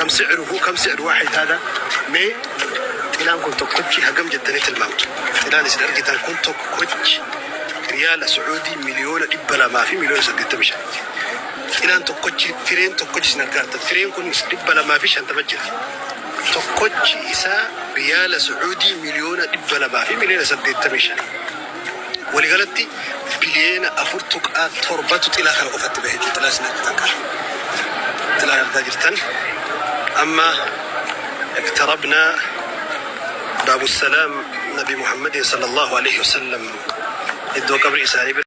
كم سعره؟ كم سعر واحد هذا؟ Mee xilaan kun tokkochi hagam jettanii tilmaamtu? Xilaan isin argitan kun tokkochi riyaala Sucuudii 285,000,000. Xilaan tokkochi, fireen tokkochi isin argaa, fireen kun 250 jira. Tokkochi isaa riyaala Sucuudii 285,000,000. Waliigalatti biliyeena 4.7tu xilaa kana qofatti bahee jechuudha. Xilaa isin argitan kana. Xilaa argaa jirtan. Amma اقتربنا باب السلام نبي محمد صلى الله عليه وسلم iddoo qabri isaanii bira.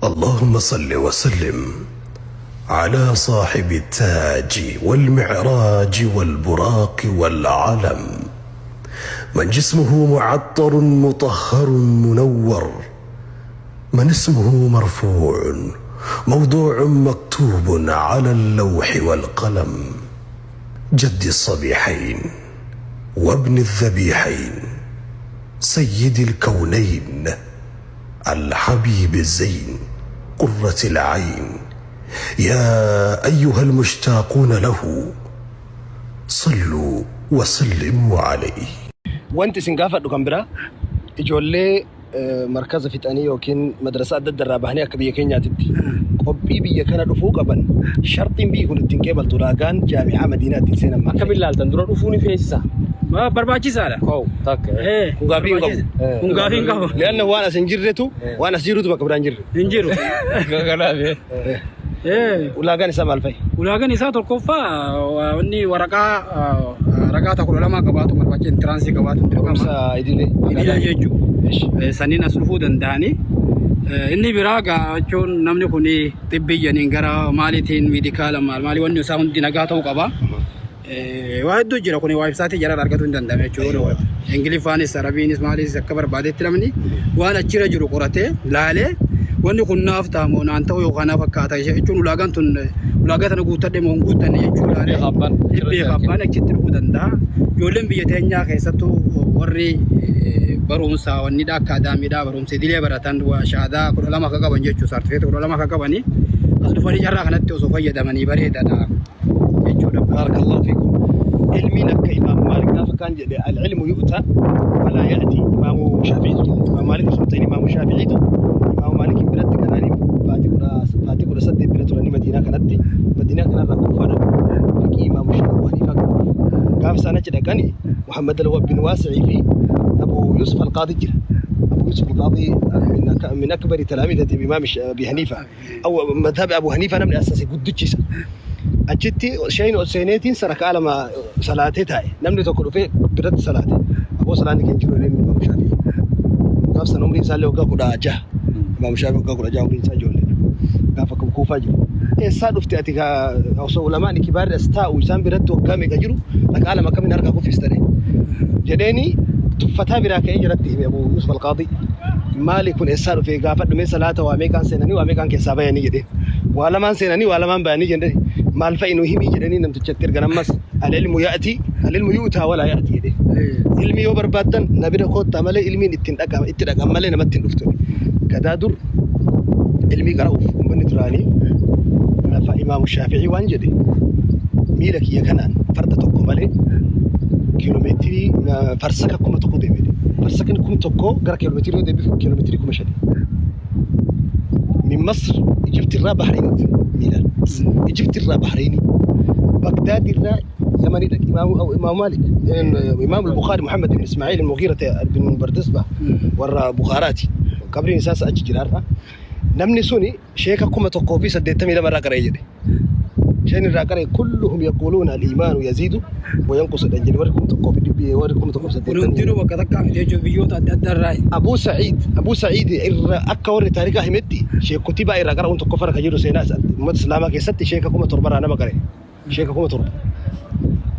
اللهم صل وسلم على صاحب التاج والمعراج والبراق والعلم، من جسمه معطر مطهر منور، من اسمه مرفوع موضوع مكتوب على اللوح والقلم، جد الصبيحين وابن الذبيحين، سيد الكونين، الحبيب الزين، قرة العين. يا أيها المشتاقون له، صلوا وسلموا عليه. Wanti isin gaafadhu kan biraa ijoollee Markaza fixanii yookiin madrasaa adda adda irraa bahanii akka biyya keenyaatitti qophii biyya kana dhufuu qaban, sharxiin biyyi kun ittiin qeebaltu, ulaagaan jaami'aa Madiinaa ittiin seenan maal? Akkamiin ilaaltan, dura dhufuu ni feesisa? Barbaachisaadha. Koo takka. Kun gaaffii hin qabu. Kun gaafii hin qabu. Lianna waan as hin jirretu, waan as jirutu bakka biraan jirre. Hin jiru. Kanaaf. Ulaagaan isaa maal fa'i? Ulaagaan isaa tokkoffaa, wanni waraqaa ragaa 12 qabaatu barbaachisa, entrance qabaatu dirqama. Barumsa idilee. Idilee jechuudha. Sanniin as dhufuu danda'anii. Inni biraa gaa jechuun namni kun xibbiyyaniin gara maaliitiin medical maal maalii wanni isaa hundi nagaa ta'uu qaba. Waa hedduu jira, kun waa ibsaatii jararra argachuu hin danda'ame jechuudha. Ingiliffaanis, Arabiinis, maaliis akka barbaadetti namni waan achirra jiru qoratee laalee, wanni kun naaf ta'a moo naan ta'u yookaan naaf fakkaata jechuun, ulaagaan tun ulaagaa tana guuttadhe moo hin guuttanne jechuu laalee Abbaan dhibbeef abbaan achitti dhufuu danda'a. Ijoolleen biyya teenyaa keessattuu warri barumsa wannidha, akkaadaamiidha, barumsa idilee baratan, shahaadaa 12 akka qaban jechuudha, saartifikeeta 12 akka qabanii as dhufanii carraa kanatti osoo fayyadamanii bareedaadha jechuudha. Barakallahu fiikum. Ilmiin akka Imaam Maalik gaafa kaan jedhe, "العلم يؤتى ولا يأتي". Imaamu Shaafi'iitu jedhe. Imaam Maalik osoo hin ta'in Imaamu Shaafi'iitu. Imaamu Maalikiin biratti kanaanii baatii 18 bira turanii Madiinaa kanatti, Madiinaa kanarraa Kuufaadha fiqii Imaamu Abu Haniifaa qabu. Gaafa isaan achi dhaqanii Muhammad bin Waasi'ii fi Abu Yusuf al-Qaadi jira. Abu Yusuf al-Qaadi من أكبر تلامذة الإمام أبي حنيفة أو مذهب أبو حنيفة namni asase guddichisa. Achitti shayni ol seeneetiin sarakaa lama salaatee taa'e. Namni tokko dhufee biratti salaate. Aboo, salaanni kan jiru inni Imaamu Shaafi'i. Gaaf sana umriin isaallee waggaa 16. Imaamu Shaafi'i waggaa 16, umriin isaa ijoolleedha. Gaafa akkam Kuufaa jiru. Eessaa dhufte ati osoo ulamaan kibaarri as taa'u isaan biratti waggaa meeqa jiru, rakaa lama akkamiin harkaa kuffistane jedheeni tuffataa biraa ka'ee jalatti hime Abu Yusuf Alqaadii. Maali kun, eessaa dhufe gaafadhu mee, salaata waa meeqaan seenanii waa meeqaan keessaa bayanii jedheen. Waa lamaan seenanii waa lamaan bayanii jedheen. Maal fa'i nu himii jedhanii namtichatti ergan ammas, "العلم يأتي، العلم يؤتى ولا يأتي" jedhee. Ilmi yoo barbaaddan na bira koottaa malee ilmiin ittiin dhaqama itti dhaqan malee namatti hin dhuftu. Gadaa dur ilmii qara'uuf uummanni duraanii lafa Imaamu Shaafi'ii waan jedhe, miila kiyya kanaan farda tokko malee kiiloomeetirii farsaka 1000 deeme. Farsakni 1000 gara kiiloomeetirii yoo deebifu kiiloomeetirii 5000. من مصر, Ijipti irraa Bahrein dhufe miilaan. Ijipti irraa Bahrein. Bagdaad irraa Yamanii dhaqe Imaamu Maalik. Imaamu Bukhaari Muhammad ibn Ismaa'il Mugiira bin Bardisba warra Bukhaaraati. Qabriin isaas achi jiraarra. Namni suni sheeka 1082 irraa qara'e jedhe. Sheen irraa qara'e كلهم يقولون الإيمان يزيد وينقص dhan jedhe, warri kuma tokkoo fi dhibbi warri kuma tokkoo fi Kun saddeettamii. hundinuu bakka takkaa miti jechuun, biyyoota adda addaa irraa. Abu Sa'iid irra akka warri taarikaa himetti sheekotii baay'ee irraa qara'uun tokko fara kan jiru seenaa uummata Islaamaa keessatti sheeka 7000 irraa nama qara'e. Sheeka 7000.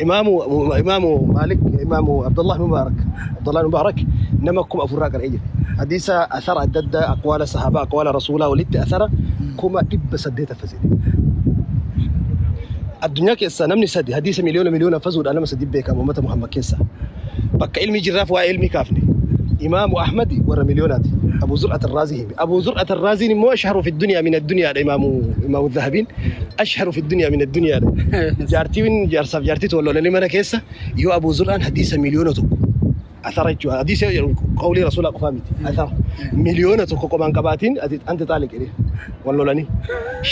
Imaamu Maalik, Imaamu Abdullah Mubarak nama 4000 irraa qara'ee jira. Hadiisa asara adda addaa, aqwaala sahaabaa, aqwaala rasuulaa walitti asara 800,000 hafazee. Addunyaa keessaa namni sadi hadiisa miliyoona miliyoona hafazuudhaan nama sadi beekama uummata Muhammad keessaa. Bakka ilmi jirraaf waa'ee ilmi kaafne. Imaamu Ahmadi warra miliyoonaati. Abu Zur'at Arraazii hime. Abu Zur'at Arraaziin immoo أشهر في الدنيا من الدنيا dha. Imaamu Zahabiin أشهر في الدنيا من الدنيا dha. Jaartiin jaarsaaf jaartiitu wal lolanii mana keessa yoo Abu Zur'aan hadiisa 1,000,000 asara jechuudha. Hadiisa qawlii rasuulaa qofaa miti. Asara 1,000,000 qomaan qabaatiin أنت طالق jedhee wal lolanii.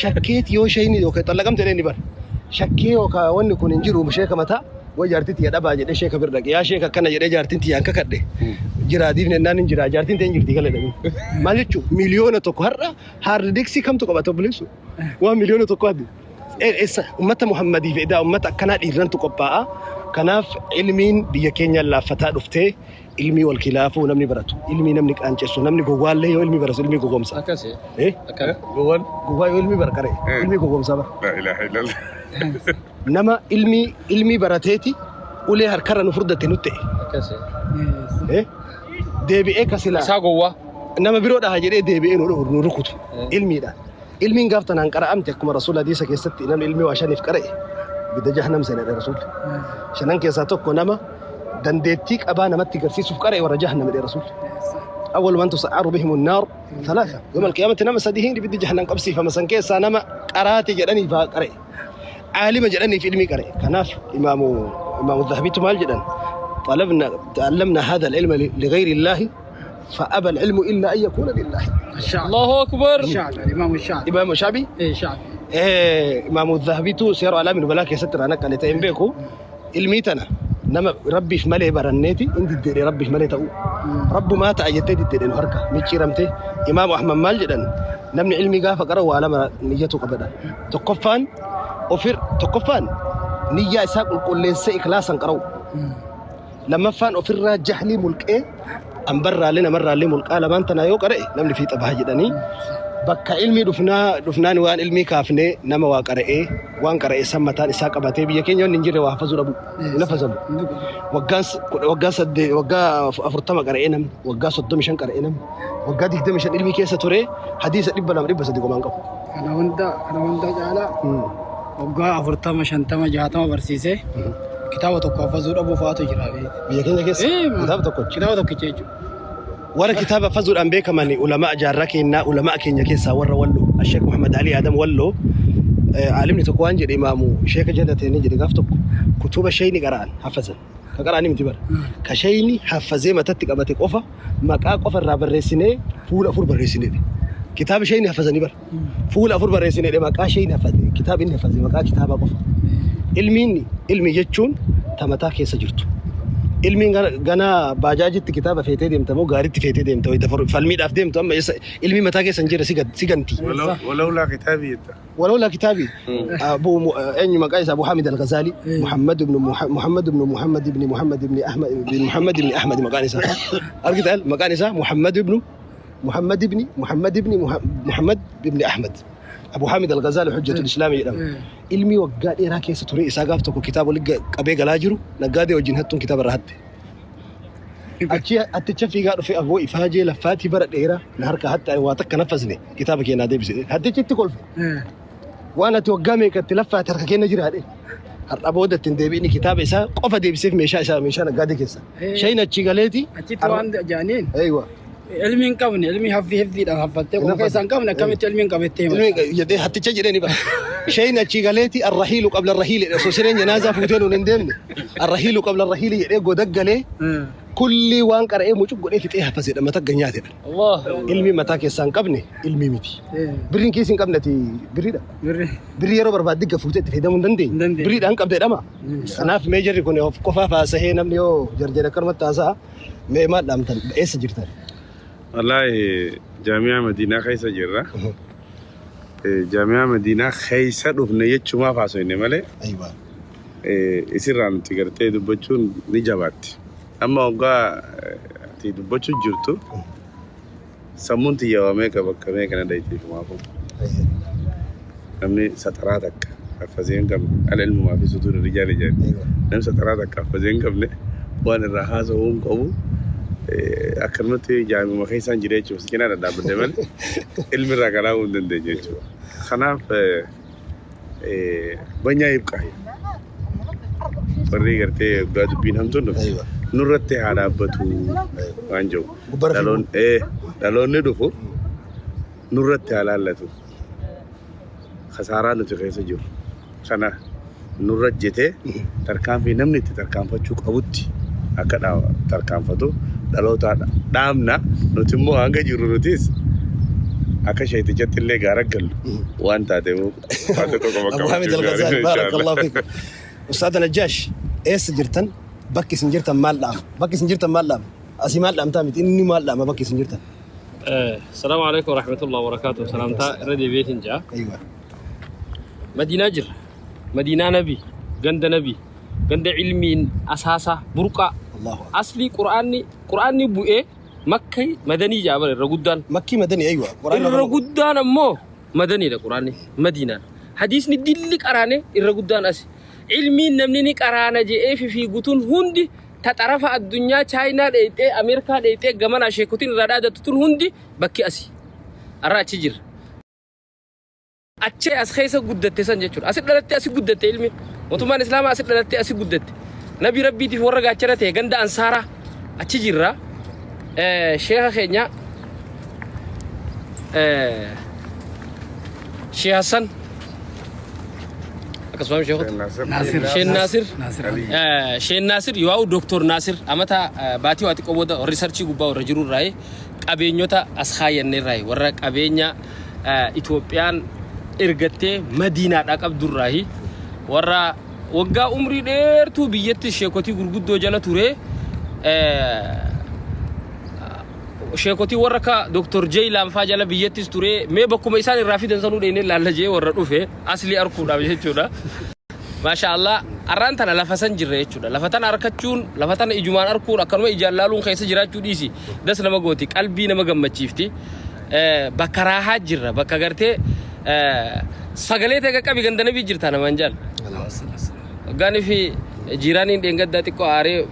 Shakkeet yoo isheen yookaan xallaqamte jedhee ni bara. Shakkee yookaan wanni kun hin jiru sheeka mataa way jaartii tiyya dhabaa jedhee sheeka bira dhaqe. Yaa sheeka, akkana jedhee jaartiin tiyyaan kakadhe. Jiraa diifne naan hin jiraa, jaartiin ta'e hin jirti gala jedhanii. Maal jechuun 1,000,000 har'a hard disk kamtu qabata obboleessu? Waan 1,000,000 addi. Eessa ummata Muhammadiif edaa ummata akkanaa dhiirrantu qophaa'a. Kanaaf ilmiin biyya keenya laaffataa dhuftee, ilmii wal kilaafuu namni baratu, ilmii namni qaancessu, namni gowwaallee yoo ilmii baratu ilmii gowwoomsa. Akkasi. Eh? Akkana. Gowwaan. Gowwaa yoo ilmii bara qaree ilmii gowwoomsaa bara. لا إله إلا الله. Nama ilmii barateeti ulee harkarra nu furdate nutti ta'e. Akkasi. Eh? Deebi'ee kasilaa. Isaa gowwaa. Nama biroo dhaha jedhee deebi'ee nu rukutu ilmiidhaan. Ilmiin gaaf tanaan qara'amte akkuma rasuula hadiisa keessatti namni ilmii waa shaniif qara'e bidda jahannam seenedha rasuulli. Shanan keessaa tokko nama dandeettii qabaa namatti garsiisuuf qara'e warra jahannam jedhe rasuulli. أول من تسعر بهم النار ثلاثة يوم القيامة nama sadihiin ibiddi jahannam qabsiifama, san keessaa nama qaraate jedhaniif haa qara'e. Caalima jedhaniif ilmii qara'e. Kanaaf imaamu Zahabiitu maal jedhan? طلبنا تعلمنا هذا العلم لغير الله. فأبى العلم إلا أن يكون لله. Allahu akbar. Shaabi, Imaamu Shaabi. Imaamu Shaabi. Shaabi. Imaamu Zahabiitu Siyar A'laami Nubalaa keessatti irraa naqqale ta'e hin beeku. Ilmii tana nama rabbiif malee baranneeti in diddeedhe rabbiif malee ta'u. Rabbumaa ta'a jettee diddeedhe nu harka micciiramte. Imaamu Ahmad maal jedhan namni ilmii gaafa qara'u waa lama niyyatu qabadha. Tokkoffaan ofir tokkoffaan niyyaa isaa qulqulleessee ikhlaasan qara'u. Lammaffaan ofirraa jahlii mulqee ambarraallee namarraallee mulqaa lamaan tanaa yoo qara'e namni fiixa baha jedhanii bakka ilmii dhufnaa dhufnaan waan ilmii kaafnee nama waa qara'ee waan qara'ee san mataan isaa qabatee biyya keenya wanni hin jirre waa hafazuu dhabu hin hafazamu. Waggaa 8 waggaa 40 qara'ee namni waggaa 35 qara'ee namni waggaa 25 ilmii keessa ture hadiisa 200 300 qomaan qabu. Kana hunda caalaa waggaa 40, 50, 60 barsiisee kitaaba tokko hafazuu dhabuu fa'aatu jira. Biyya keenya keessa kitaaba tokko. Kitaaba tokkicha jechuudha. Warra kitaaba hafazuudhaan beekaman ulamaa jaarraa keenyaa ulamaa keenya keessaa warra Walloo Sheekh Muhammad Ali Adam Walloo aalimni tokko waan jedhe imaamu sheeka jala ta'anii jedhe gaaf tokko kutuba shayni qara'an hafazan ka qara'anii miti bara ka shayni hafazee matatti qabate qofa maqaa qofa irraa barreessinee fuula 4 barreessinee kitaaba shayni hafazanii bara fuula 4 barreessinee maqaa shayni hafaze kitaaba inni hafaze maqaa kitaaba qofa. Ilmiin ilmi jechuun ta mataa keessa jirtu. Ilmiin gana baajaajitti kitaaba feetee deemta moo gaariitti feetee deemta wayita falmiidhaaf deemtu amma ilmi mataa keessa hin jirre si ganti. ولولا كتابي انت. ولولا كتابي ابو اين مقايس ابو حامد الغزالي محمد بن محمد بن محمد بن محمد بن احمد بن محمد بن احمد مقانسه ارجت قال مقانسه محمد بن محمد بن محمد بن محمد بن احمد ابو حامد الغزالي حجة الاسلام jedhama. Ilmi waggaa dheeraa keessa ture isaa gaaf tokko kitaaba walitti qabee galaa jiru naggaadee wajjin hattuun kitaaba irraa hatte. Achi hatticha fiigaa dhufe aboo ifaajee laffaatii bara dheeraa na harka hatta waa takka naffasne kitaaba keenyaa deebise. Hattichi itti kolfe. Waan ati waggaa meeqatti laffaate harka keenya jiraadhe. Har'a booda ittiin deebi'ini kitaaba isaa qofa deebiseef meeshaa isaa meeshaa naggaadee keessa. Shayin achi galeeti. Achitti waan jedhaniin Eeywa. ilmi hin qabne ilmi haffi haffiidhaan haffattee qofa keessa hin qabne akkamitti ilmi hin qabettee hima. Ilmi jedhee hatticha jedhee ni bara. Shayin achi galeeti الرحيل قبل الرحيل osoo sireen janaazaa fuutee nuun hin deemne. الرحيل قبل الرحيل jedhee goda galee kulli waan qara'ee mucuq godhee fixee hafasedha mata ganyaatedha. Allah. Ilmi mataa keessaa hin qabne ilmi miti. Birriin keessa hin qabne ati birriidha. Birri. Birrii yeroo barbaadde fuutee itti fayyadamuu hin dandeenye. Hin dandeenye. Birriidhaan qabdeedhama. Kanaaf mee jarri kun of qofaaf haasahee namni yoo jarjara akkanumatti haasa'a mee maal dhaamtan eessa jirtan? والله jaami'a Madiinaa keessa jirra. Jaami'a Madiinaa keessa dhufne jechumaaf haasofne malee Ayiwa. isirraa nuti gartee dubbachuun ni jabaatti. Amma waggaa ati dubbachuu jirtu sammuun xiyya meeqa bakka meeqa na dhayiteef maafu. Namni saxaraa takka haffazee hin qabne العلم ما في صدور الرجال jedhan. Namni saxaraa takka haffazee hin qabne waan irraa haasa'uu hin qabu. Akkanumatti jaamima keessaan jira jechuudha. Si cinaa dhadhaabbate malee ilmi irraa kalaa'uu hin dandeenye jechuudha. Kanaaf banyaa ibqaa. Warri gartee waggaa dubbiin hamtuun dhufte nurratti haa dhaabbatu waan jiru. Gubbara fiiguu. Dhaloonni dhufu nurratti haa laallatu. Kasaaraa nuti keessa jiru. Kana nurra jetee tarkaanfii namni itti tarkaanfachuu qabutti akka tarkaanfatu dhaloota dhaamna. Nuti immoo hanga jirru nutis akka sheetichatti illee gaara gallu waan taateef waanta tokko bakka Abu Hamid buuchuun Al-Ghazali gaarii بارك الله inshallah. فيكم. Ustaad Najjaash eessa jirtan? Bakki isin jirtan maal dhaama? Bakki isin jirtan maal dhaama? Asii maal dhaamtaa miti inni maal dhaama bakki isin jirtan? السلام عليكم ورحمة الله وبركاته. سلامتا ردي بيت جا. Aywa. مدينة جر. مدينة نبي. ganda نبي. ganda علمي أساسا برقة. الله أكبر. أصلي قرآني قرآني بوئة مكي مدني جابر الرجودان. Makkii madani aywa. Quraan irra guddaan ammoo madaniidha quraanni madiinaan hadiisni dilli qaraane irra guddaan asi ilmiin namni ni qaraana je'ee fi fiigutuun hundi ta xarafa addunyaa Chaayinaa dheeyxee Ameerikaa dheeyxee gamana sheekotiin irraa dhaadattu tun hundi bakki asi arra achi jira achee as keessa guddatte san jechuudha asi dhalattee asi guddatte ilmi mootummaan islaamaa asi dhalattee asi guddatte nabi rabbiitiif warra gaachana ta'e ganda ansaaraa achi jirra. Sheeka keenya Sheekh Hassan Akkasuma sheekota. Naasir. Sheen Naasir. Naasir. Sheen Naasir yoo Dooktor Naasir amata baatii waa xiqqoo booda research gubbaa warra jiru irraa qabeenyota as kaayyanne irraa warra qabeenya Itoophiyaan ergattee Madiinaadhaa qabdu irraa warra waggaa umrii dheertuu biyyatti sheekotii gurguddoo jala ture, sheekotii warra akka Dooktor Jeeyilaan faa jala biyyattis ture, mee bakkuma isaan irraa fidan sanuu dheenee laalla jee warra dhufe asli arkuudhaaf jechuudha. Maasha Allah, arraan tana lafa san jirre jechuudha. Lafa tana arkachuun, lafa tana ijumaan arkuun, akkanuma ijaan laaluun keessa jiraachuu dhiisi. Das nama gooti, qalbii nama gammachiifti. Bakka raahaa jirra, bakka gartee sagalee ta'e qaqqabi ganda nabii jirta namaan jaal. Waggaanii fi jiiraaniin dheengaddaa xiqqoo aaree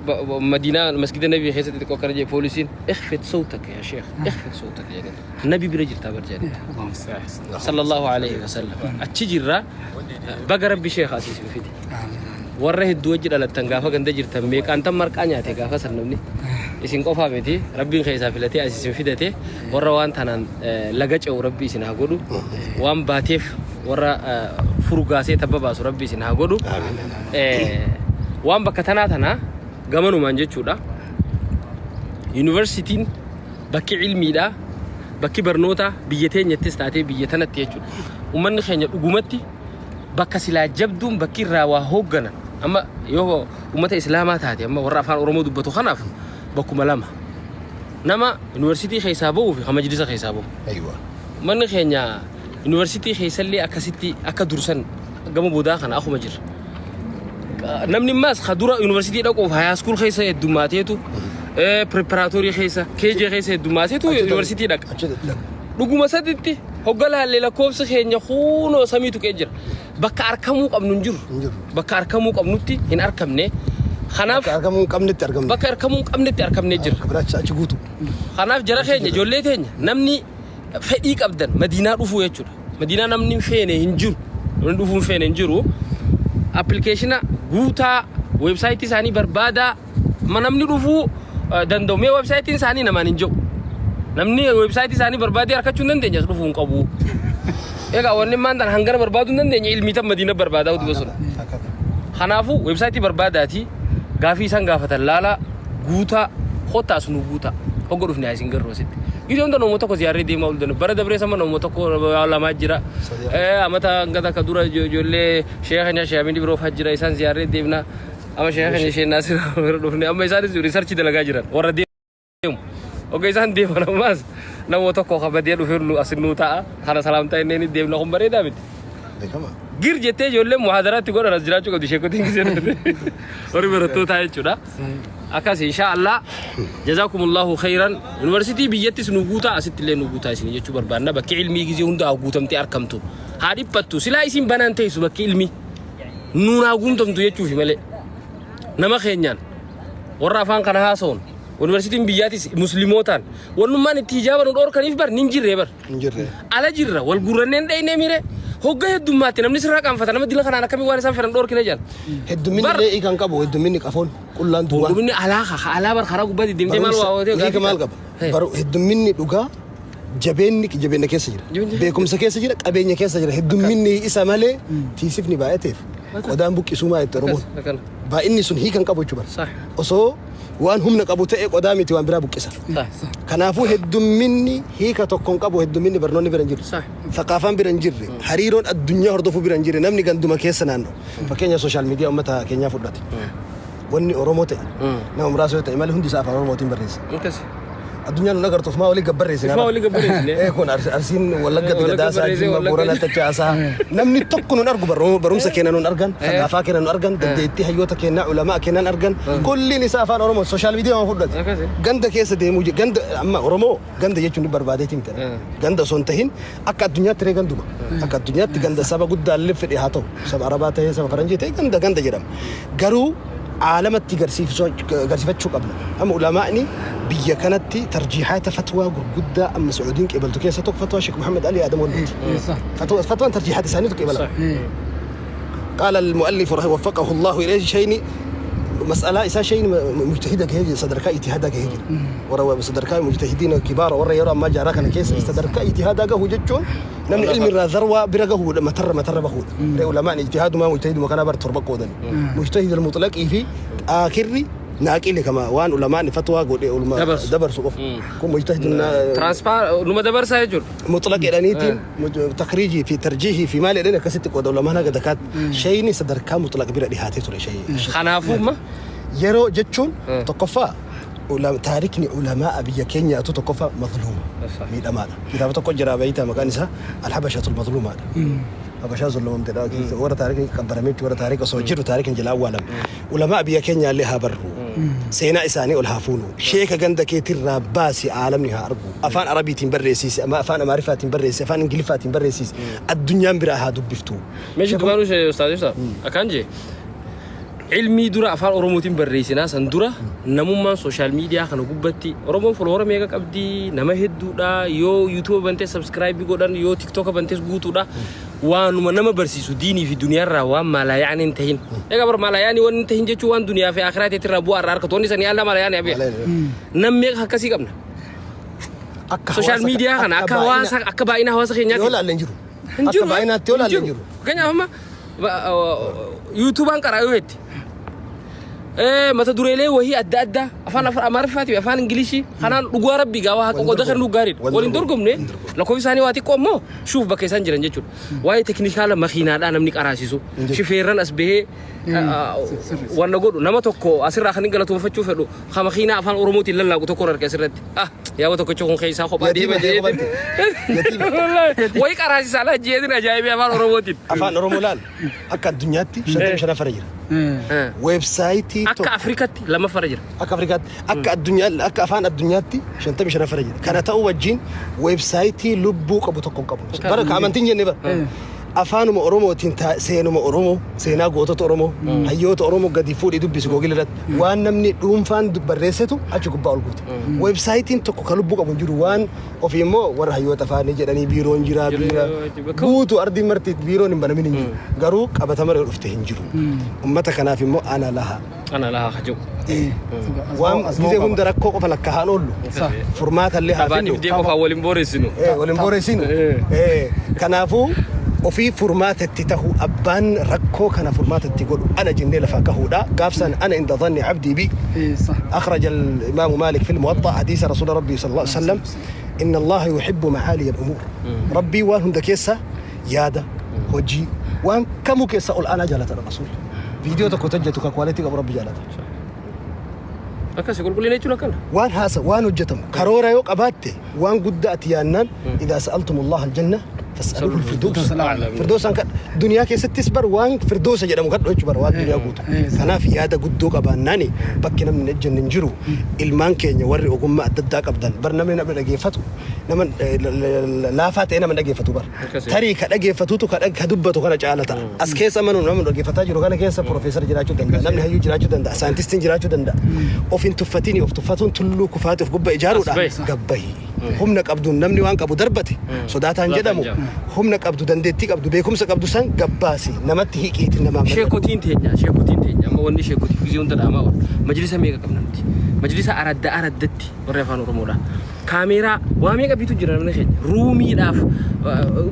Madiinaa masgida nabii keessatti xiqqoo akkana jee poolisiin اخفض صوتك يا شيخ، اخفض صوتك jedheen. Nabi bira jirta bar jedheen. صلى الله عليه وسلم. Achi jirra, baga rabbi sheekha asii isin fide. Warra hedduu wajji dhalattan gaafa ganda jirtan meeqaan tan marqaa nyaate gaafa san namni. Isin qofaa miti, rabbiin keessaa filatee as isin fidate. Warra waan tanaan laga ce'u rabbi isin haa godhu. Waan baateef warra furgaasee tabba baasu rabbi isin haa godhu. Waan bakka tanaa tanaa gamanumaan jechuudha. Yuunivarsiitiin bakki ilmiidha, bakki barnootaa biyya teenyattis taatee biyya tanatti jechuudha. Uummanni keenya dhugumatti bakka silaa jabduun bakki irraa waa hoogganan amma yoo uummata islaamaa taate, amma warra afaan Oromoo dubbatu kanaaf bakkuma lama. Nama yuunivarsiitii keessaa bahuu fi majlisa keessaa bahu. Uummanni keenya yuunivarsiitii keessallee akkasitti akka dursan gama boodaa kana akkuma jira. Namni immaas ka dura yuunivarsiitii dhaquuf high school keessa heddumaateetu, preparatory keessa, KG keessa heddumaateetu yuunivarsiitii dhaqa. Dhuguma saditti hogga laallee lakkoofsa keenya kunoo samii tuqee jira. Bakka arkamuu qabnu hin jiru. Hin jiru. Bakka arkamuu qabnutti hin arkamne. Kanaaf Bakka argamuu hin qabnetti argamne. Bakka arkamuu hin qabnetti arkamnee jirra. Akka biraatti achi guutu. Kanaaf jara keenya, ijoollee teenya, namni fedhii qabdan Madiinaa dhufuu jechuudha. Madiinaa namni hin feene hin jiru. Namni dhufuu hin feene hin jiru. Application guutaa, website isaanii barbaadaa, ma namni dhufuu danda'u. Mee websiteiin isaanii namaan hin jiru. Namni website isaanii barbaadee argachuu hin dandeenye as dhufuu hin qabu. Egaa wanni maan tan hangana barbaaduu hin dandeenye ilmii tan Madiina barbaadaa utuu sun. Kanaafuu website barbaadaati gaafii isaan gaafatan laalaa guutaa, kottaas nu guutaa, hogga dhufne haa isin garru asitti. Gizee hunda nama tokko ziyaarree deemaa ol bara dabree sama nama tokko lamaa jira. Amata hanga takka dura ijoollee sheekha keenya Sheekh biroo fa'aa jira, isaan ziyaarree deemna. Amma sheekha keenya Sheekh Naasir bira dhufne, amma isaanis research dalagaa jiran warra deemu. Hogga isaan deeman ammaas nama tokko kabadee dhufee nu asin nu ta'a. Kana salaamtaa inni deemna, kun bareedaa miti. Beekama. Gir jettee ijoolleen muhaadaraatti godhan as jiraachuu qabdi sheekotiin gisee warri barattootaa jechuudha. Akkas insha Allah, جزاكم الله خيرا. Yuunivarsiitii biyyattis nu guutaa, asitti illee nu guutaa isin jechuu barbaanna. Bakki ilmii gizee hunda haa guutamtee argamtu. Haa dhiphattu, silaa isin banaan teessu bakki ilmii nuun haa guutamtu jechuufi malee. Nama keenyaan warra afaan kana haasa'uun yuunivarsiitiin biyyaatis muslimootaan wannummaan itti hijaaba nu dhoorkaniif bar nin jirree bar. Hin jirre. Ala jirra wal guurranneen dhayinee mire hogga heddummaatti namni sirraa qaanfata, nama dila kanaan akkamii waan isaan fedhan dhoorkine jedhan. Heddumminni illee hiika hin qabu. Heddumminni qafoon qullaan duwwaan. Heddumminni alaa ka alaa bar karaa gubbaa deddeemtee maal waa hootee Hiika maal qaba? Baru heddumminni dhugaa jabeenni jabeenya keessa jira. Beekumsa keessa jira, qabeenya keessa jira. Heddumminni isa malee tiisifni baay'ateef qodaan buqqisuu maa itti Oromoon. Akkana. Baay'inni sun hiika hin qabu jechuudha. Osoo waan humna qabu ta'e qodaa miti waan biraa buqqisa. Kanaafuu heddumminni hiika tokko hin qabu, heddumminni barnoonni bira hin jiru. Thaqaafaan bira hin jirre, hariiroon addunyaa hordofuu bira hin jirre, namni ganduma keessa naanna'u. Fakkeenya social media uummata keenyaa fudhate. Wanni Oromoo ta'e nama muraasa yoo ta'e malee hundi isaa afaan Oromootiin barreessa. Addunyaan nun agartu ofumaa walii gabbarreessina. Ofumaa walii gabbarreessine. Kun Arsiin Wallagga Wallagga Gadaasaa, barreessee, Jimma Wallagga- Boorana Tachaasaa. Namni tokko nun argu, barumsa keenya nun argan, thaqaafaa keenya nun argan, dandeettii hayyoota keenyaa, ulamaa keenyaa argan. Kulliin isaa afaan Oromoo social media waan fudhate. Akkasi. Ganda keessa deemuu ganda amma Oromoo ganda jechuun ni barbaadeeti miti. Ganda osoo hin tahin akka addunyaatti ree ganduma. Akka addunyaatti ganda saba guddaallee fedhe haa ta'u. Saba Arabaa ta'ee saba Faranjii ta'ee ganda ganda jedhama. Garuu aalamatti garsiifachuu qabna. Amma ulamaa'ni biyya kanatti tarjiihaata fatwaa gurguddaa amma Sacuudiin qeebaltu keessa tokko fatwaa Sheekh Muhammad Ali Adam Wallooti. Fatwaan tarjiihaata isaaniitu qeebalama. قال المؤلف رحمه وفقه الله إليه شيء Mas'alaa isaa shayni mujtahida gahee jira, sadarkaa ijtihaadaa gahee jira. Warra sadarkaa mujtahidiina kibaara warra yeroo ammaa jaaraa kana keessa sadarkaa ijtihaadaa gahu jechuun namni ilmi irraa zarwaa bira gahuudha, matarra matarra bahuudha. Ree ulamaan ijtihaadumaa mujtahiduma kana bar torba qoodani. Mujtahid al-mutlaqii fi aakirri naaqili kama waan ulamaan fatwaa godhe ulma Dabarsu. Dabarsu qofa. Kun mujtahid Transfer numa dabarsaa jechuudha. Mutlaq jedhaniitiin takriijii fi tarjiihii fi maal jedhani akkasitti qooda ulamaan haga dakaatti. Shayni sadarkaa mutlaq bira dhihaatee ture shayii. Kanaafuu ma Yeroo jechuun tokkoffaa taarikni ulamaa biyya keenyaatu tokkoffaa mazluuma, miidhamaadha. Kitaaba tokko jira beeytaa, maqaan isaa Alhabashatul Mazluumaadha. Habashaa zulumamtedha. Warra taarikni qabbarameetti, warra taarika osoo jiru taarikni jala awwaalame. Ulamaa biyya keenyaallee haa barru. Seenaa isaanii ol haa fuunu. Sheeka ganda keetirraa baasi, aalamni haa argu. Afaan Arabiitiin barreessiisi, ama afaan Amaariffaatiin barreessi, afaan Ingiliffaatiin barreessiisi. Addunyaan biraa haa dubbiftu. Meeshii dubaanuu ustaaz ibsa akkaan jee ilmii dura afaan Oromootiin barreessinaa, san dura namummaan social media kana gubbatti Oromoon follower meeqa qabdi? Nama hedduudha. Yoo YouTube bantee subscribe godhan, yoo TikTok bantees guutuudha. Waanuma nama barsiisu diinii fi duniyaarraa, waan maalaayaan hin tahin. Egaa bar maalaayaan waan hin tahin jechuun waan duniyaa fi akhiraa irraa bu'aa irraa argatu, wanni sanii alla maalaayaan abiya. Nam meeqa akkasii qabna? Akka Social media kana akka hawaasa, akka baay'ina hawaasa keenyaatti yoo laalle hin jiru. Hin jiru. Akka baay'inaatti yoo laalle hin jiru. Fakkeenyaaf amma YouTubaan qaraa yoo jetti, mata dureelee wahii adda addaa afaan afaan Amaariffaatii fi afaan Ingilishii kanaan, dhugaa rabbii gaawaa haqa qoda kan gaariidha. Waliin dorgomne, lakkoofsi isaanii waa xiqqoo immoo shuuf bakka isaan jiran jechuudha. Waa'ee teknikaala makiinaadhaa namni qaraasisu, shifeerran as bahee wanna godhu, nama tokko asirraa kan hin galatoonfachuu fedhu ka makiinaa afaan Oromootiin lallaaqu tokko arge asirratti. Ah, yaa tokkicha kun keessaa kophaa deema Yatiima. Jeetin. Wayi qaraasisaa laa jeetin ajaa'ibee afaan Oromootiin. Afaan Oromoo laal, akka addunyaatti 55ffarra jira. Weebsaayitii Akka tokko Afrikatti lammaffarra jira. Akka Afrikaatti, akka addunyaa, akka afaan addunyaatti 55ffarra jira. Kana ta'uu wajjin weebsaayitii lubbuu qabu tokko hin qabu. Bara ka amantiin jenne bara. Afaanuma Oromootiin seenuma Oromoo, seenaa gootota Oromoo, hayyoota Oromoo gadi fuudhii dubbisi Google irratti. Waan namni dhuunfaan barreessetu achi gubbaa ol guute. Weebsaayitiin tokko ka lubbuu qabu hin jiru. Waan ofii immoo warra hayyoota afaanii jedhanii biiroon jira, biira guutuu ardiin marti biiroon hin banamin hin jiru. Garuu qabatama irra dhufte hin jiru. Uummata kanaaf immoo ana laha. Ana laha haja'u. Waan gizee hunda rakkoo qofa lakkaa'aan oollu. Furmaata illee haa Taphaa finnu. dhibdee qofaa waliin booressinu. Waliin booressinu. Kanaafuu ofii furmaata itti tahu, abbaan rakkoo kana furmaata itti godhu ana jennee lafaa kahuudha. Gaafsan أنا عند ظن عبدي بي. أخرج الإمام مالك في الموطأ حديث رسول ربي صلى الله عليه وسلم: إن الله يحب معالي الأمور. Rabbii waan hunda keessa yaada hojii waan kamuu keessa ol aanaa jaalata rasuul. Viidiyoo tokko hojjetu ka quality qabu rabbi jaalata. Akkasi qulqullina jechuun akkana. Waan haasa, waan hojjetamu karoora yoo qabaatte, waan guddaa ati yaannaan, إذا سألتم الله الجنة فاسألوه الفردوس. Firdoosan kan duniyaa keessattis bar waan firdoosa jedhamu kadhu jechuu bar waan duniyaa guutu. Kanaaf yaada guddoo qabaannaani bakki namni hin ejjenne hin jiru. Ilmaan keenya warri ogummaa adda addaa qabdan bar, namni nama dhageeffatu nama laafaa ta'e nama dhageeffatu bar. Akkasi. Tarii ka dhageeffatutu ka dubbatu kana caala ta'a. As keessa manuu nama dhaggeeffataa jiru kana keessa profeesara jiraachuu danda'a, namni hayyuu jiraachuu danda'a, saayintistiin jiraachuu danda'a. Of hin tuffatini, of tuffatuun tulluu kufaati of gubba ijaaruudha. As bahi. Gabbahi. Humna qabduun namni waan qabu darbate sodaataan jedhamu. Jedhamu. Humna qabdu, dandeettii qabdu, beekumsa qabdu san gabbaasi, namatti hiqiitiin namaa mari'adhu. Sheekotiin teenya amma wanni sheekotiif gisee hunda dhaamaa oolu. Majlisa meeqa qabna nuti? Majlisa aradda araddatti warri afaan Oromoodha. Kaameeraa waa meeqa bitu jira namni keenya? Ruumiidhaaf,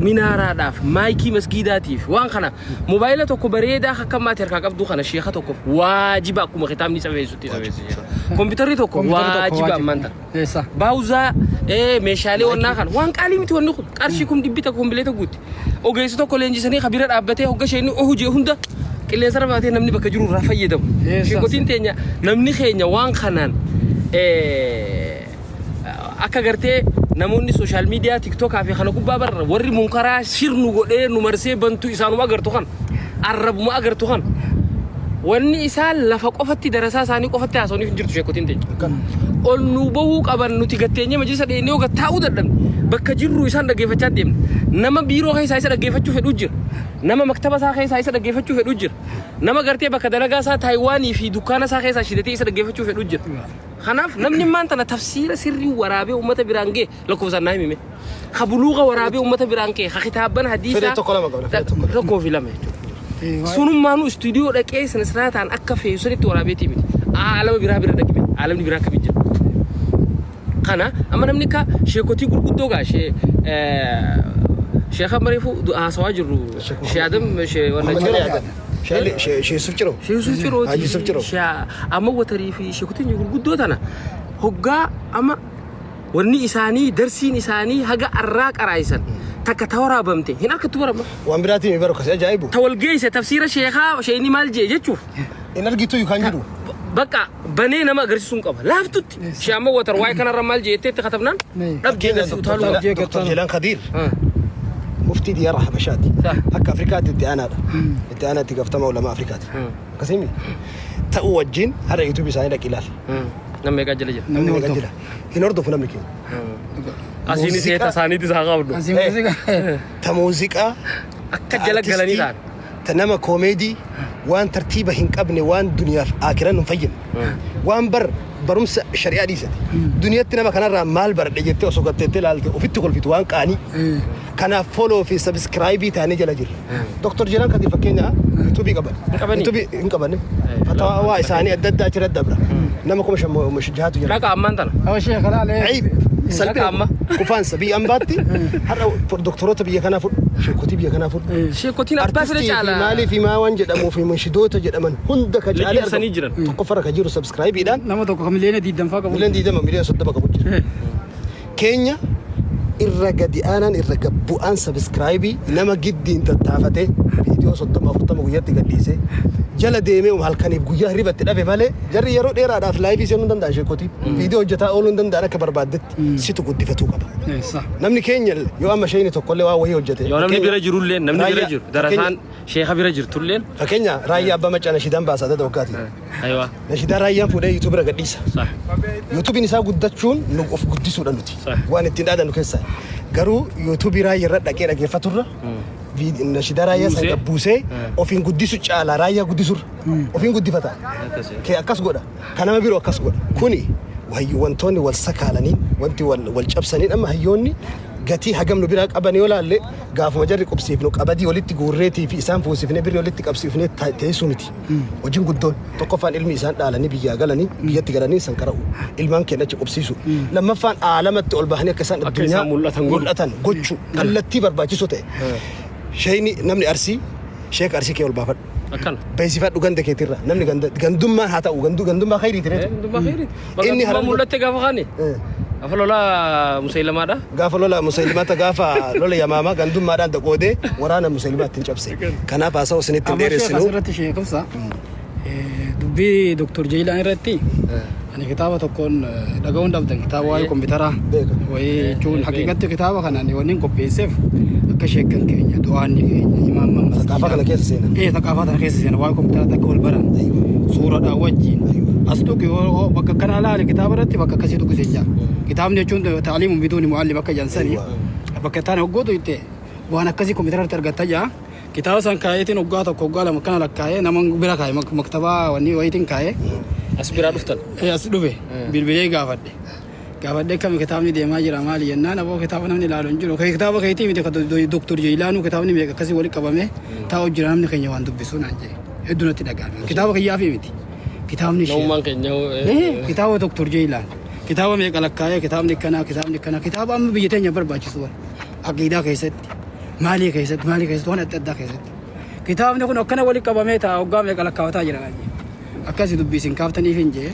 minaaraadhaaf, maayikii masgiidaatiif, waan kana mobaayila tokko bareedaa akka maatii harkaa qabdu kana sheeka tokkoof waajiba, akkuma kitaabni sabeessutti sabeessu. Kompiitarri tokko waajiba ammaan tana. Eessa? Baawuzaa, meeshaalee wannaa kana waan qaalii miti, wanni kun qarshii 100,000 kompileeta guutti. Ogeessi tokko leenjisanii kabira dhaabbatee hogga isheen hojii hunda qilleensa irra baatee namni bakka jiru irraa fayyadamu. Eessa? Sheekotiin teenya, namni keenya waan kanaan akka gartee namoonni social media TikTokaa fi kana gubbaa barra warri munkaraa shirnu godhee nu marsee bantu isaanuma agartu kan arrabuma agartu kan wanni isaan lafa qofatti darasaa isaanii qofatti haasawaniif hin jirtu sheekotiin teenya. Ol nu bahuu qaban, nuti gatteenyee majlisa dheenyee yoo taa'uu dadhabne bakka jirru isaan dhaggeeffachaa deemna. Nama biiroo keessaa isa dhaggeeffachuu fedhu jira. Nama maktaba isaa keessaa isa dhaggeeffachuu fedhu jira. Nama gartee bakka dalagaa isaa Taayiwaanii fi dukkaana isaa keessaa shidatee isa dhaggeeffachuu fedhu jira. Kanaaf namni maan tana tafsiira sirrii waraabee uummata biraan ga'e lakkoofsaan naa himime. Ka buluuqa waraabee uummata biraan ga'e, ka kitaabban hadiisaa. Fedhe tokko lama qabna, fedhe tokko lama. Tokkoo fi lama jechuudha. Sunummaanuu istuudiyoo dhaqee sinisiraataan akka feeyu sanitti waraabeetii miti. Aalama biraa bira dhaqime. Aalamni biraa akkamii jira. Kana amma namni akka sheekotii gurguddoo gaa shee sheekha mareefu haasawaa jirru shee Adam shee wanna Muhammad Ali Adam. Shee Yusuf Ciroo. Shee Yusuf Cirooti. Haji Yusuf Ciroo. Shee amma watarii fi sheekotiin gurguddoo tana hoggaa amma wanni isaanii darsiin isaanii haga arraa qaraayisan takka ta waraabamte hin argattu barama. Waan biraatiin baru kasi ajaa'ibu. Ta wal geesse tafsiira sheekaa sheeyni maal jee jechuuf Hin argitu yookaan jiru. Bakka banee nama agarsiisuun qaba. Laaftutti. Shee amma watar waa'ee kanarra maal jee jettee itti katabnaan dhabdee gasi utaaluu qaba. Dr. Jeelaan Khadiir muftii diyara Habashaati. Akka Afrikaatti itti aanaadha. Itti aanaa itti gaafatama ulamaa Afrikaati. Akkasii ta'uu wajjin har'a YouTube isaanii dhaqi ilaali. Namni meeqaa jala jira? Namni meeqa jira? Hin hordofu namni keenya. Asiinis Muuziqaa- tasaaniitis haa qabnu. Asii muuziqaa. Ta muuziqaa Akka jala galanii ta'an. Ta nama koomeedii waan tartiiba hin qabne waan duniyaaf akiran hin fayyadne. Waan bar barumsa shari'aa dhiisate. Duniyatti nama kanarraa maal baradhe jettee osoo gatteettee ilaalte ofitti kolfitu waan qaanii. Kanaaf follow fi subscribe taanee jala jirra. Dr. Jilaan Kadir fakkeenya YouTube qaban. Hin qabanii? YouTube hin qabanne. Fatawaa isaanii adda addaa achirra dabra. Nama 5600tu jira. Dhaqa ammaan tana. Awa sheekh laalee. Ayib. Salphina amma. kufaansa biyya ambaatti har'a doktoroota biyya kanaa fudhu sheekotii biyya kanaa fudhu. Sheekotiin abbaa fedhe Artistii fi caala. maalii fi maa waan jedhamuu fi munshidoota jedhaman hunda ka caalee Liqimsanii jiran. Tokkoffarra ka jiru subscribe-dhaan Nama tokko kan miliyoona 20 faa qabu. Miliyoona 20 miliyoona 30 qabu jira. Keenya irra gadi aanaan irra gabbu'aan subscribe nama giddiin tattaafatee viidiyoo 30 40 guyyaatti gadhiisee jala deemee halkaniif guyyaa hirribatti dhabe malee jarri yeroo dheeraadhaaf live seenuu hin danda'an sheekotii viidiyoo hojjetaa ooluu hin danda'an akka barbaaddetti situ guddifatuu qaba. Namni keenya yoo amma sheeyni tokkollee waan wayii hojjete. Yoo namni bira jirulleen namni bira jiru darasaan sheeka bira jirtulleen. Fakkeenya raayyaa abbaa macaa nashiidaan baasaa dada waggaati. Aywa. Nashiidaa raayyaan fuudhee YouTube irra gadhiisa. Sah. YouTubein isaa guddachuun nu of guddisuudha nuti. Sah. Waan ittiin dhaadannu keessaa. Garuu YouTubeii raayyaa irra dhaqee dhaggeeffaturra nashiidaa raayyaa sana Buusee. gabbuusee ofiin guddisu caala raayyaa guddisurra. Ofiin guddifata. Akkasi. Kee akkas godha. Kan nama biroo akkas godha. Kuni wantoonni wal sakaalanii wanti wal cabsanii amma hayyoonni gatii hagam nu biraa qaban yoo laalle gaafuma jarri qubsiifnu qabadii walitti guurreetii fi isaan fuusifnee birrii walitti qabsiifnee teessuu miti. Hojiin guddoon tokkoffaan ilmi isaan dhaalanii biyyaa galanii biyyatti galanii san qara'u. Ilmaan keenya achi qubsiisu. Lammaffaan aalamatti ol bahanii akka isaan Akka addunyaa isaan mul'atan godhu. mul'atan gochuu kallattii barbaachisoo ta'e. Sheeyni namni Arsii sheeka Arsii kee ol baafadhu. Akkana. Beeksifadhu ganda keetirra namni ganda gandummaan haa ta'u gandummaa khayriiti reetu. Gandummaa khayriiti. Inni Inni harar- mul'atte gaafa kaane. Gaafa lola Musayilamaadha. Gaafa lola Musaylimaata gaafa lola Yamaamaa gandummaadhaan daqoodee waraana Musaylimaatti hin cabse. Kanaaf haasa'u isinitti hin Amma sheekh dheeressinu. asirratti sheekh ibsa. Dubbii Dr. Jeelaan irratti ani kitaaba tokkoon dhaga'uun dhabdan kitaaba waa'ee kompiitaraa Beeka. wayii jechuun haqiiqatti kitaaba kana ani wanni qopheesseef akka sheekkan keenya du'aanni keenya imaamman masgiidaa Thaqaafaa kana keessa seenan. Thaqaafaa kana keessa seenan waa'ee kompiitaraa takka wal baran suuraadhaan wajjin as tuqi yoo bakka kana laale kitaaba irratti bakka akkasii tuqi jechaa kitaabni jechuun ta'aliimuun bituuni mu'allim akka jansanii bakka taane hoggootu itti waan akkasii kompiitara irratti argatta jaa kitaaba san kaayeetiin hoggaa tokko hoggaa lama kana lakkaa'ee nama bira kaa'e maktabaa wanni wayiitiin kaa'ee As biraa dhuftan. As dhufe bilbilee gaafadhe. Gaafadhee kami kitaabni deemaa jira maali jennaan aboo kitaaba namni ilaalu hin jiru. Kitaaba keetii miti ka Doktor Jeelaanuu kitaabni meeqa akkasii walitti qabame taa'u jira namni keenya waan dubbisu naan jee. Hedduu natti dhaga'ame. Kitaaba kiyyaafi miti. Kitaabni ishee. Namummaan keenya. Kitaaba Doktor Jeelaan. Kitaaba meeqa lakkaa'ee kitaabni akkanaa kitaabni akkanaa kitaaba amma biyya teenya barbaachisu bara. Aqiidaa keessatti maalii keessatti maalii keessatti waan adda addaa keessatti. Kitaabni kun akkana walitti qabamee taa'a hoggaa meeqa lakkaawataa jira naan jee. Akkasi dubbii isin kaaftaniif hin jee.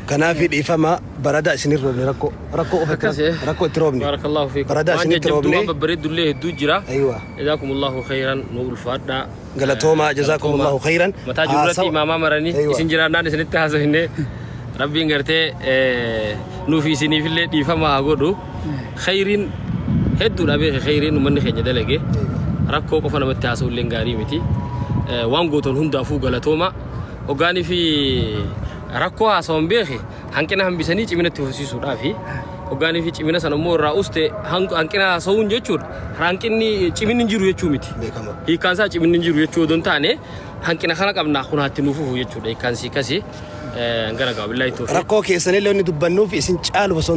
Kanaaf dhiifama barada isin roobne rakkoo rakkoo of Akkas, eh. rakkoo itti roobne. Barakallahu fiikum. Barada Waan isinitti jajjabduu roobne. waan babbareeddullee hedduu jira. Aywa. Jazaakumullahu khayran nu ulfaadhaa. Galatoomaa jazaakumullahu khayran. Mataa jirurratti imaamaa maranii Aywa. isin jiraannaan isinitti haasofne rabbiin gartee nuufi isiniifillee dhiifama haa godhu. Khayriin hedduudha beeke khayriin uummanni keenya dalage. Rakkoo qofa namatti haasa'ullee gaarii miti. Waan gootan hundaafuu galatooma. Hoggaanii fi rakkoo haasawan beeke hanqina hambisanii cimina itti fufsiisuudhaafi. Hoggaanii fi cimina sana immoo irraa uste hanqina haasa'uun jechuudha. Hanqinni ciminni hin jiru jechuu miti. Beekama. Hiikkaan isaa ciminni hin jiru jechuu odoo hin taane hanqina kana qabnaa kun haatti nuuf fufu jechuudha. Hiikkaan sii kasi hangana gaa billaahi tawfiiq. Rakkoo keessanillee wanni dubbannuuf isin caalu osoo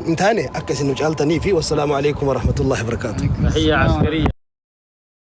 hin taane akka isin nu caaltanii fi wassalaamu alaikum warahmatullahi wabarakaatuh. Tahiyya askariya.